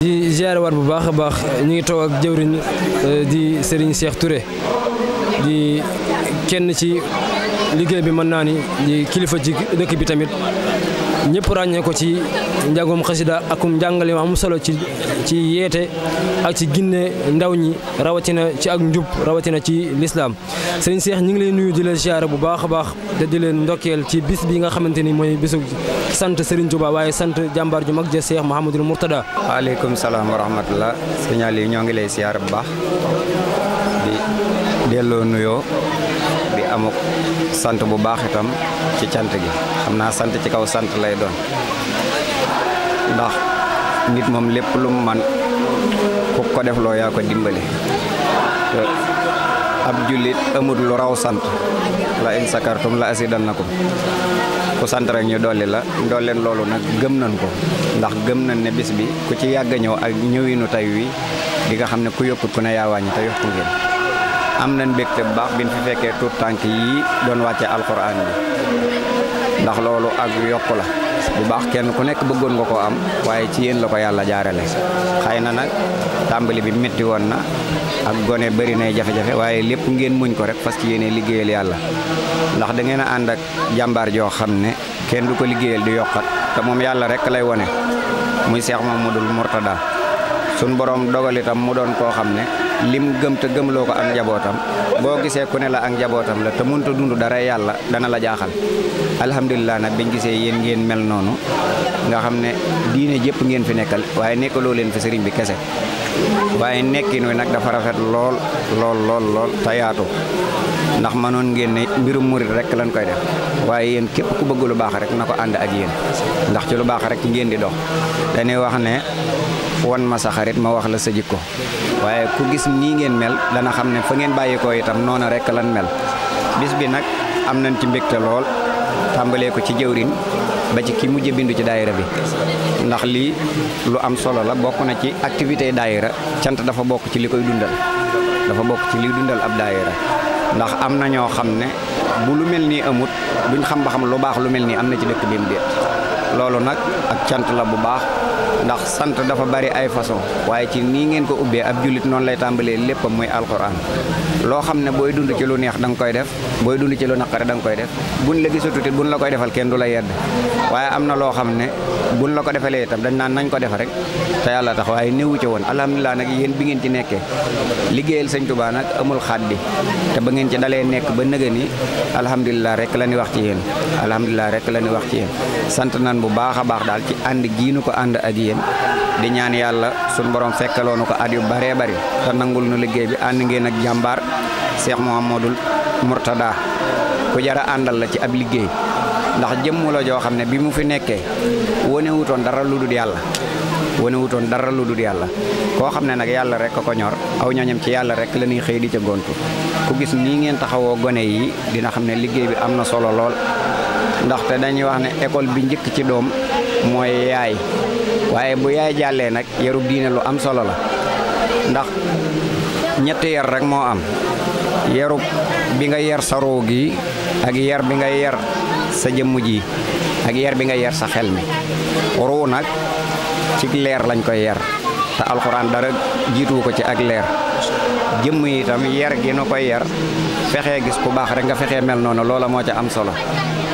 di ziare waat bu baax a baax ñu ngi toog ak jëwriñ di Serigne Cheikh Touré di kenn ci liggéey bi mën naa ni di kilifa ci dëkk bi tamit ñëpp ràññee ko ci njàngum xasida akum njàngale am solo ci yeete ak ci ginne ndaw ñi rawatina ci ak njub rawatina ci lislaam Serigne Cheikh ñu ngi lay nuyu di la ziare bu baax a baax te di leen ndokkeel ci bis bi nga xamante ni mooy bisu sant Serigne Touba waaye sant jàmbaar ju mag ja Cheikh Mouhamadul Mourtada. waaleykum salaam wa rahmatullah signal yi ñoo ngi lay ziare bu baax di delloo nuyoo di amuk sant bu baax itam ci cant gi xam naa sant ci kaw sant lay doon ndax nit moom lépp lu mu man ku ko def loo yaa ko dimbali te ab jullit amul lu raw sant la in sakartum la asidannakum ku sant rek ñu dolli la ndolleen loolu nag gëm nañ ko ndax gëm nañ ne bis bi ku ci yàgg ñëw ak ñëwinu tey wi di nga xam ne ku yokkut ku ne yaa wàññi te yokku ngeen am nañ mbégte bu baax biñ fi fekkee tuut tànk yi doon wàcce alxuraan bi ndax loolu ak yokku la bu baax kenn ku nekk bëggoon nga ko am waaye ci yéen la ko yàlla jaarale xëy na nag tàmbali bi métti woon na ak gone bëri nay jafe-jafe waaye lépp ngeen muñ ko rek parce que yéene liggéeyal yàlla ndax da ngeen a ànd ak jàmbaar joo xam ne kenn du ko liggéeyal di yokkat te moom yàlla rek lay wone muy Cheikh Mouhamadoul Mourtada sun borom dogal itam mu doon koo xam ne lim gëm te gëmloo ko ak njabootam boo gisee ku ne la ak njabootam la te mënut a dund dara yàlla dana la jaaxal alhamdulilah nag biñ gisee yéen ngeen mel noonu nga xam ne diine jëpp ngeen fi nekkal waaye nekkaloo leen fi sëriñ bi kese waaye nekkin wi nag dafa rafet lool lool lool lool te yaatu ndax mënoon ngeen ne mbirum murit rek lañ koy def waaye yéen képp ku bëgg lu baax rek na ko ànd ak yéen ndax ci lu baax rek ngeen di dox dañuy wax ne wan ma sa xarit ma wax la sa jikko waaye ku gis nii ngeen mel dana xam ne fa ngeen bàyyi ko itam noona rek lan mel bis bi nag am nañ ci mbégte lool tàmbalee ko ci jëwrin ba ci ki mujj bindu ci daayira bi ndax lii lu am solo la bokk na ci activité daayira cant dafa bokk ci li koy dundal dafa bokk ci liy dundal ab daayira ndax am na ñoo xam ne bu lu mel nii amut duñ xam ba xam lu baax lu mel nii am na ci dëkk bi mu déet loolu nag ak cant la bu baax ndax sant dafa bari ay façon waaye ci nii ngeen ko ubbee ab jullit noonu lay tàmbalee léppam muy alxuraan loo xam ne booy dund ci lu neex da nga koy def booy dund ci lu naqare da nga koy def buñ la gisatutit buñ la koy defal kenn du la yedd waaye am na loo xam ne buñ la ko defalee itam dañ naan nañ ko def rek te yàlla tax waaye néewu ci woon alhamdulilah nag yéen bi ngeen ci nekkee liggéeyal sëñ Tuubaa nag amul xaddi te ba ngeen ci dalee nekk ba nëga ni alhamdulilah rek la ñuy wax ci yéen alhamdulilah rek la ñuy wax ci yéen sant nan bu baax a baax daal ci ànd giinu ko ànd ak yéen di ñaan yàlla suñ borom fekkaloonu ko at yu baree bari te nangul nu liggéey bi ànd ngeen ak jàmbaar Cheikh Mouhamadoul Mourtada ku jara àndal la ci ab liggéey ndax jëmmu la joo xam ne bi mu fi nekkee wane wutoon dara lu dul yàlla wane wutoon dara lu dul yàlla koo xam ne nag yàlla rek ko ñor aw ñooñam ci yàlla rek la ñuy xëy di ca gontu ku gis nii ngeen taxawoo gone yi dina xam ne liggéey bi am na solo lool ndaxte dañuy wax ne école bi njëkk ci doom mooy yaay waaye bu yaay jàllee nag yarub diine lu am solo la ndax ñetti yar rek moo am yarub bi nga yar sa roo gi ak yar bi nga yar sa jëmm ji ak yar bi nga yar sa xel mi ruu nag ci leer lañ koy yar te alxuraan dara jiitu ko ci ak leer jëmm yi itam yar gi nu koy yar fexee gis ku baax rek nga fexee mel noonu loola moo ca am solo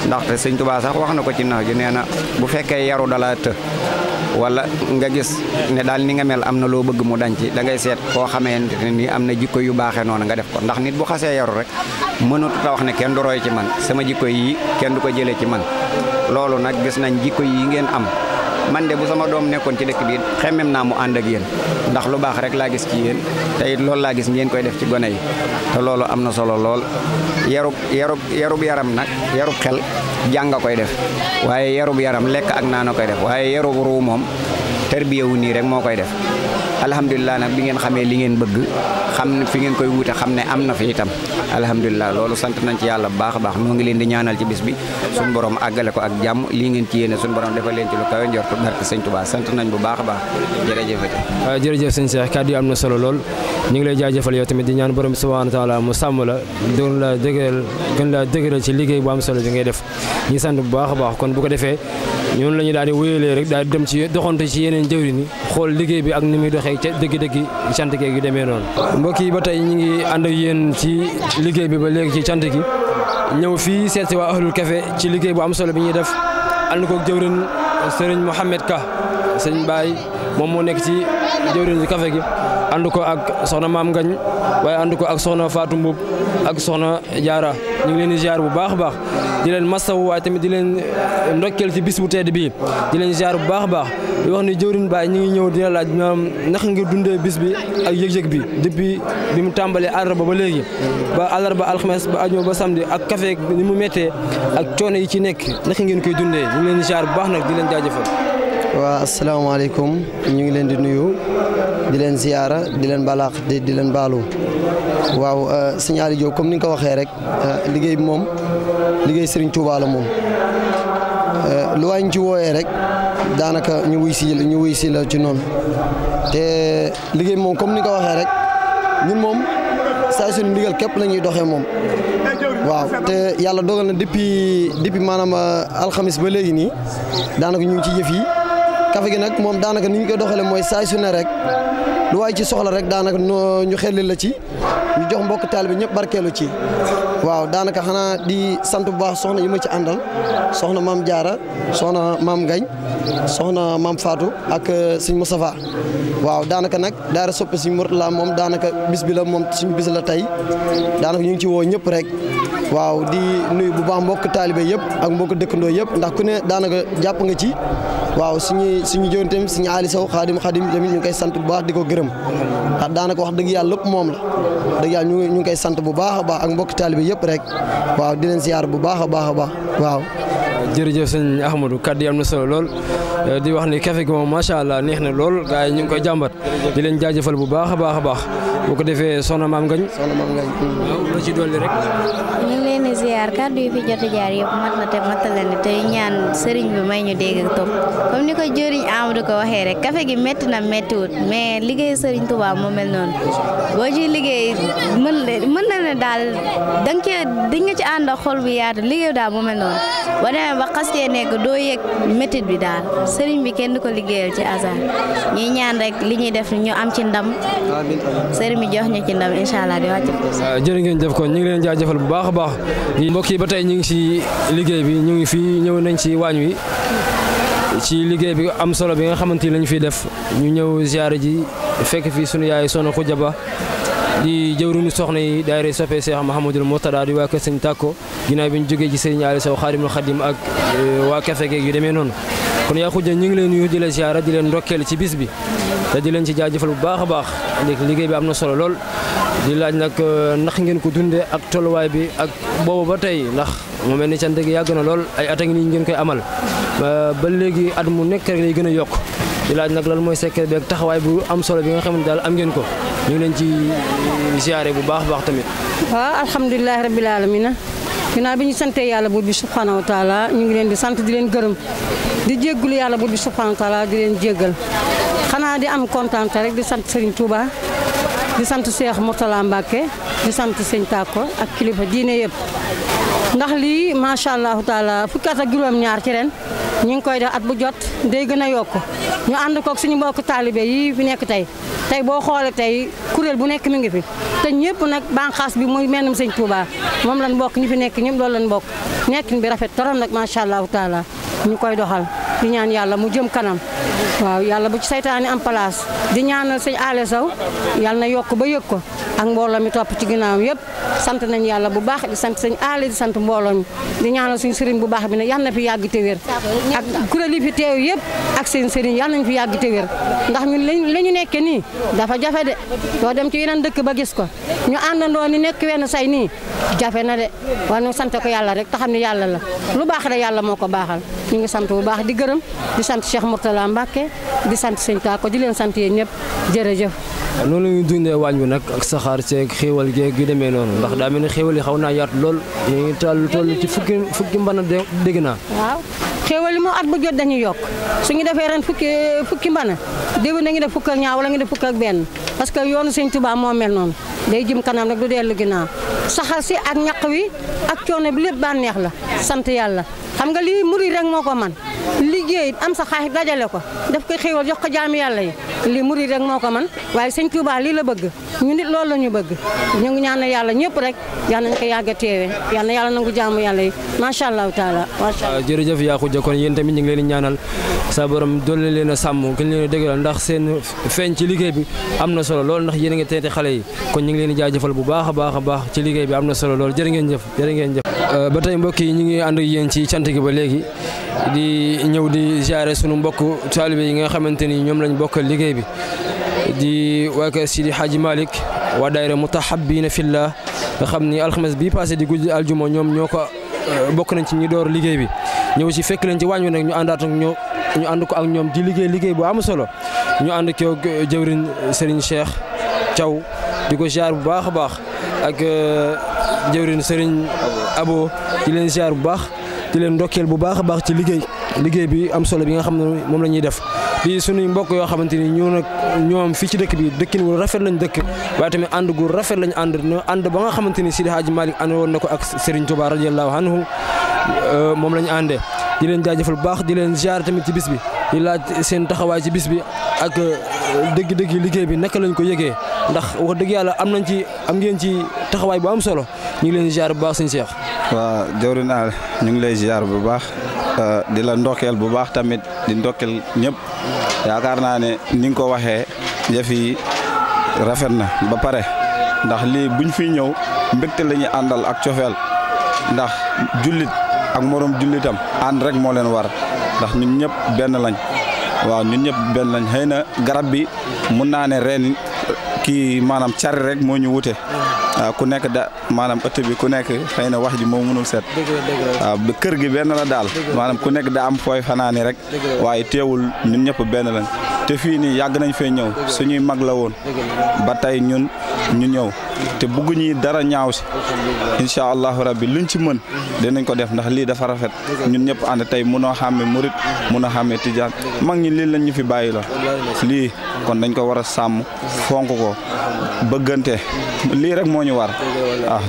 ndaxte sëñ Tuubaa sax wax na ko ci nax gi nee na bu fekkee yaru dala të wala nga gis ne daal ni nga mel am na loo bëgg mu dañ ci da ngay seet koo xamante ne ni am na jikko yu baaxee noonu nga def ko ndax nit bu xasee yaru rek mënut a wax ne kenn du roy ci man sama jikko yi kenn du ko jëlee ci man loolu nag gis nañ jikko yi ngeen am man de bu sama doom nekkoon ci dëkk bi xemmem naa mu ànd ak yéen ndax lu baax rek laa gis ci yéen te it loolu laa gis ngeen koy def ci gone yi te loolu am na solo lool yarub yaram nag yarub xel jàng koy def waaye yarub yaram lekk ak naana koy def waaye yarub ruu moom tarbiyewu nii rek moo koy def alhamdulilah nag bi ngeen xamee li ngeen bëgg xam fi ngeen koy wute xam ne am na fi itam alhamdulilah loolu sant nañ ci yàlla bu baax a baax noo ngi leen di ñaanal ci bis bi suñu borom àggale ko ak jàmm lii ngeen ci yéene suñu borom defal leen ci lu kawe njortu barke sëñ Tuubaa sant nañ bu baax a baax jërëjëf. jërëjëf sëñ Cheikh kàddu yi am na solo lool ñu ngi lay jaajëfal yow tamit di ñaan borom subhanahu wa taala mu sàmm la doon la dëgëral gën laa dëgëral ci liggéey bu am solo bi ngay def ñi sant bu baax a baax kon bu ko defee ñun la ñu daal di wéyalee rek daal di dem ci doxantu ci yeneen jëwriñ yi xool liggéey bi ak ni muy doxee ca dëgg-dëgg cant gi yu demee noonu. mbokk yi ba tey ñu ngi ànd ak yéen ci liggéey bi ba léegi ci cant gi ñëw fii seet si waa Ahlul Café ci liggéey bu am solo bi ñuy def ànd ko jëwriñ Serigne Mohamed Ka sëñ Baye moom moo nekk ci jëwriñ ci café gi ànd ko ak soxna Maam Ngañ waaye ànd ko ak soxna Fatou Mboub ak soxna Diarra ñu ngi leen di ziar bu baax a baax di leen masawu waaye tamit di leen ndokkeel ci bis bu tedd bii di leen ziar bu baax a baax di wax ni jëwriñ Baye ñu ngi ñëw dina laaj ñoom naka ngir dundee bis bi ak yëg-yëg bi depuis bi mu tàmbalee àllarba ba léegi ba àllarba alxames ba àjjuma ba samedi ak café ni mu méttee ak coono yi ci nekk naka ngeen koy dundee ñu ngi leen di ziar bu baax nag di leen jaajëfal. waaw asalaamaaleykum ñu ngi leen di nuyu di leen ziyaara di leen balaax di leen baalu waaw sëñ Aliou Diop comme ni nga ko waxee rek liggéey bi moom liggéey Serigne Touba la moom lu waay ñu ci wooyee rek daanaka ñu wuy si la ci noonu te liggéey bi moom comme ni nga ko waxee rek ñun moom saa suñu ndigal képp la ñuy doxee moom waaw te yàlla dogal na depuis maanaam alxamis ba léegi nii daanaka ñu ngi ci yëf yi. café gi nag moom daanaka ni ñu koy doxalee mooy saay su ne rek lu waay ci soxla rek daanaka ñu xelli la ci ñu jox mbokk taalibe ñëpp barkeelu ci waaw daanaka xanaa di sant bu baax soxna yi ma ci àndal soxna maam Diarra soxna maam Gañ soxna maam Fatou ak sëñ Moustapha waaw daanaka nag daara soppe sëñ Mourtala moom daanaka bis bi la moom suñu bis la tey daanaka ñu ngi ci woo ñëpp rek waaw di nuyu bu baax mbokk taalibe yëpp ak mbokk dëkkandoo yëpp ndax ku ne daanaka jàpp nga ci waaw suñu jëwante tamit suñu Ali Sow xaadim tamit ñu ngi koy sant bu baax di ko gërëm ndax daanaka wax dëgg yàlla lépp moom la dëgg yàlla ñu ngi koy sant bu baax a baax ak mbokk taalibe yëpp rek waaw di leen ziar bu baax a baax a baax waaw. jërëjëf sëñ Ahmadou kaddu yi am na solo lool di wax ni café gi moom macha allah neex na lool gars yi ñu ngi koy jàmbat di leen jaajëfal bu baax a baax a baax bu ko defee soxna maam Ngañ. soxna maam Ngañ. waaw la ci dolli rek. ñu ngi leen di ziar kaddu yi fi jot a jaar yëpp mat na te matale ne tey ñaan sëriñ bi may ñu dégg ak topp comme ni ko jëriñ Amadou ko waxee rek café gi métti na méttiwut mais liggéey sëriñ Touba moo mel noonu boo ci liggéey mën na ne daal di nga ci ànd ak xol bu yaatu liggéey daal moo mel noonu boo demee ba xas cee nekk doo yëg méttit bi daal sëriñ bi kenn du ko liggéeyal ci hasard ñuy ñaan rek li ñuy def ñu am ci ndam sëriñ bi jox ñu ci ndam incha allah di wàcc jërë ngeen jëf kon ñu ngi leen jaajëfal bu baax a baax mbokk yi ba tey ñu ngi ci liggéey bi ñu ngi fii ñëw nañ ci waañ wi ci liggéey bi am solo bi nga xamante ni lañu fiy def ñu ñëw ziyaare ji fekk fii sunu yaay Soxna Khoudia Ba di jëwriñu soxna yi daayira soppe Cheikh Mouhamadoul Mourtada di waa kër Sëñ Tàkko ginnaaw bi ñu jógee ci Sëriñ Ali Sow Xaadimul Xaadim ak waa café geeg yu demee noonu kon yaa Khoudia ñu ngi leen nuyu di la ziyaara di leen ndokkeel ci bis bi te di leen ci jaajëfal bu baax a baax liggéey bi am na solo lool di laaj nag ndax ngeen ko dundee ak tolluwaay bi ak boobu ba tey ndax mu mel ni cant gi yàgg na lool ay at a ngi nii ngeen koy amal ba léegi at mu nekk rek lay gën a yokk di laaj nag lan mooy secret bi ak taxawaay bu am solo bi nga xam ne daal am ngeen ko ñu ngi leen ci ziare bu baax a baax tamit. waaw alhamdulilah rabbil alamin ginnaaw bi ñu santee yàlla buur bi subhanahu wa taala ñu ngi leen di sant di leen gërëm di jéggulu yàlla buur bi subhanahu wa taala di leen jéggal xanaa di am kontaan rek di sant Serigne Touba di sant Cheikh Mourtala Mbacké di sant Sëñ Tàkko ak kilifa diine yëpp ndax lii macha allahu taala fukki at ak juróom-ñaar ci ren ñu ngi koy def at bu jot day gën a yokk ñu ànd koog suñu mbokk taalibe yi fi nekk tey boo xoolee tey kuréel bu nekk mi ngi fi te ñëpp nag banqaas bi muy mennum Sëñ Touba moom lan bokk ñi fi nekk ñëpp loolu lan bokk nekkin bi rafet torom nag macha allahu taala ñu koy doxal di ñaan yàlla mu jëm kanam waaw yàlla bu ci saytaani am place di ñaanal sëñ Ale Sow yàlla na yokk ba yëg ko ak mbooloo mi topp ci ginnaawam yëpp sant nañ yàlla bu baax di sant sëñ Ale di sant mbooloo mi di ñaanal suñu sëriñ bu baax bi ne yàlla na fi yàgg te wér ak kuréel yi fi teew yëpp ak seen sëriñ yàlla nañ fi yàgg te wér ndax ñun la ñu nekkee nii dafa jafe de doo dem ci yeneen dëkk ba gis ko ñu àndandoo ni nekk wenn say nii jafe na de waaye ñu sant ko yàlla rek te xam ne yàlla la lu baax rek yàlla moo ko baaxal ñu ngi sant bu baax di gërëm di sant Cheikh Mourtala Mbacké di sant Sëñ Tàkko di leen sant yéen ñëpp jërëjëf. noonu la ñuy dundee waañ bi nag ak saxaar seeg xéewal geeg yu demee noonu ndax daa mel ni xéewal yi xaw naa yaatu lool ñu ngi toll ci fukki mbana dégg naa. waaw xéewal li moo at bu jot dañuy yokk suñu defee ren fukki mbana déwén da ngi def fukk ak ñaar wala ngi def fukk ak benn parce que yoonu Sëñ Tuubaa moo mel noonu day jëm kanam rek du dellu ginnaaw saxal si ak ñaq wi ak coono bi lépp bànneex la sant yàlla xam nga lii murid rek moo ko man liggéey am sa xaalis dajale ko daf koy xéewal jox ko jaami yàlla yi lii murid rek moo ko man waaye Sëñ Tuubaa lii la bëgg ñu nit loolu la ñu bëgg ñu ngi ñaanal yàlla ñëpp rek yal nañ ko yàgg a teewe yal na yàlla nangu jaamu yàlla yi macha allahu taala macha allah. jërëjëf yaa xuja kon yéen tamit ñu ngi leen di ñaanal sa borom doole leen a sàmm gën leen a dëgëral ndax seen feeñ ci liggéey bi am na solo lool ndax yéen a ngi teete xale yi kon ñu ngi leen di jaajëfal bu baax a baax a baax ci liggéey bi am na solo lool jërë ngeen jëf jërë ngeen jëf. ba tey mbokk yi ñu ngi ànd ak yéen ci cant gi ba léegi di ñëw di ziare sunu mbokk taalibe yi nga xamante ni ñoom lañ bokkal liggéey bi di waa kër Sidi Hadji Malick waa daayira Mutahabbina Fillah nga xam ni alxames bi passé di guddi aljuma ñoom ñoo ko bokk nañ ci ñi door liggéey bi ñëw ci fekk leen ci wàññi nag ñu àndaat ak ñu ànd ko ak ñoom di liggéey bu am solo ñu ànd ko jëwriñ Serigne Cheikh Thiaw di ko ziar bu baax a baax ak jëwriñ Serigne Abo di leen ziar bu baax di leen ndokkeel bu baax a baax ci liggéey bi am solo bi nga xam ne moom la ñuy def di suñuy mbokk yoo xamante ni ñoom fii ci dëkk bi dëkkin wu rafet lañ dëkk waaye tamit ànd gu rafet lañ ànd ba nga xamante ni Sidi Hadji Malick ànd woon na ko ak Serigne Touba radiyallahu anhu moom lañ àndee di leen jaajëfal bu baax di leen ziar tamit ci bis bi di laaj seen taxawaay ci bis bi ak dëgg-dëgg liggéey bi naka lañ ko yëgee ndax wax dëgg yàlla am ngeen ci taxawaay bu am solo ñu ngi leen ziar bu baax sëñ Cheikh. waaw jawri naa ñu ngi lay ziar bu baax di la ndokkeel bu baax tamit di ndokkeel ñëpp yaakaar naa ne ni nga ko waxee yëf yi rafet na ba pare ndax lii buñ fiy ñëw mbégte la ñuy àndal ak cofeel ndax jullit ak morom jullitam ànd rek moo leen war ndax ñun ñëpp benn lañ waaw ñun ñëpp benn lañ xëy na garab bi mun naa ne ren kii maanaam cari rek moo ñu wute waaw ku nekk maanaam ëtt bi ku nekk xëy na wax ji moo mënul set waaw kër gi benn la daal maanaam ku nekk da am fooy fanaani rek waaye teewul ñun ñëpp benn lañ te fii nii yàgg nañ fee ñëw suñuy mag la woon ba tey ñun ñu ñëw te bëgguñu dara ñaaw si incha allahu rabbi luñ ci mën dinañ ko def ndax lii dafa rafet ñun ñëpp ànd tey munoo xàmme murit munoo xàmme tijaan mag ñi lii lañ ñu fi bàyyi la lii kon dañ ko war a sàmm fonk ko bëggante lii rek moo ñu war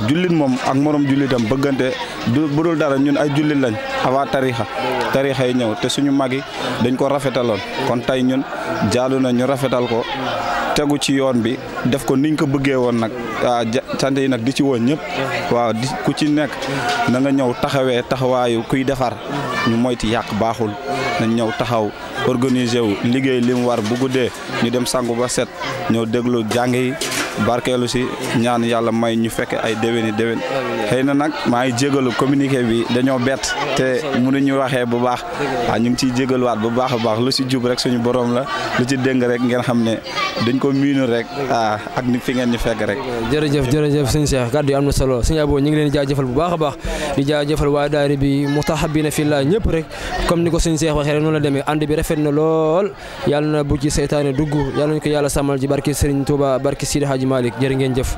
jullit moom ak morom jullitam bëggante bu dul dara ñun ay jullit lañ avant tarixa yi ñëw te suñu mag yi dañ ko rafetaloon kon tey ñun jaadu na ñu rafetal ko tegu ci yoon bi def ko niñ ko bëggee woon nag sant yi nag di ci woon ñëpp waaw di ku ci nekk na nga ñëw taxawee taxawaayu kuy defar ñu moyti yàq baaxul nañ ñëw taxaw organiser wu liggéey li mu war bu guddee ñu dem sangu ba set ñëw déglu jàng yi barkeelu si ñaan yàlla may ñu fekke ay déwéni déwén xëy na nag maa ngi jégalu communiqué bi dañoo bett te mënuñu waxee bu baax ñu ngi ciy jégaluwaat bu baax a baax lu si jub rek suñu borom la lu ci dëng rek ngeen xam ne dañ ko miinu rek ak ni fi ngeen ñu fekk rek. jërëjëf sëñ Cheikh kàddu yi am na solo sëñ Abo ñu ngi leen di jaajëfal bu baax a baax di jaajëfal waa daayira bi Mutahabbina Fillah ñëpp rek comme ni ko sëñ Cheikh waxee rek noonu la demee ànd bi rafet na lool yàlla na bu ci seytaane dugg yàlla nañu ko yàlla sàmmal ci barki Serigne Touba barki Sidi Hadji Malick jërë ngeen jëf